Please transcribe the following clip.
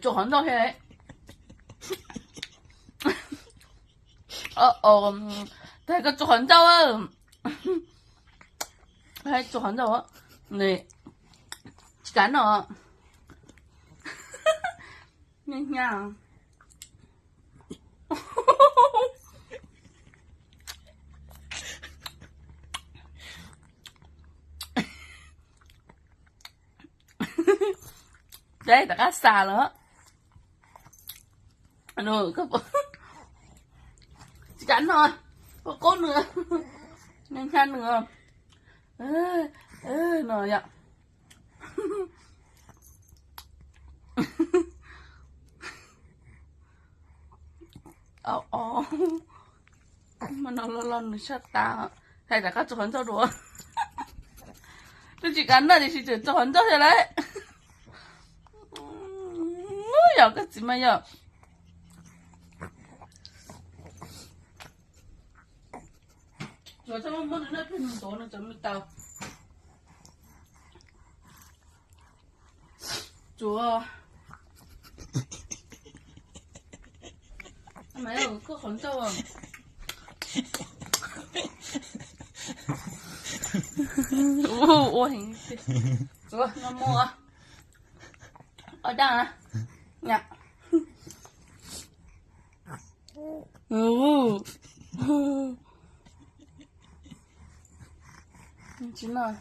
Tsuas qhov ncauj thiab. Tag koj tsuas qhov ncauj. Tsuas qhov ncauj. Tsis kav noj. Hnyav hnyav. Dab tom qab xas lawm. Tsis kav noj, qub nws, hnyav nws. No yom. Mas no lo lo nws sab tas. Hais tias koj tso qhov ncauj dua. Twb tsis kav noj tiam sis tseem tso qhov ncauj thiab lauj. Yog koj txiv mas yog. Tsuas txhob muab nws noj plig nws ntuav nws cov me taw. Tsuas, koj qhov ncauj. Ua heev. Tsuas no muaj ob daj na. Tsis noj.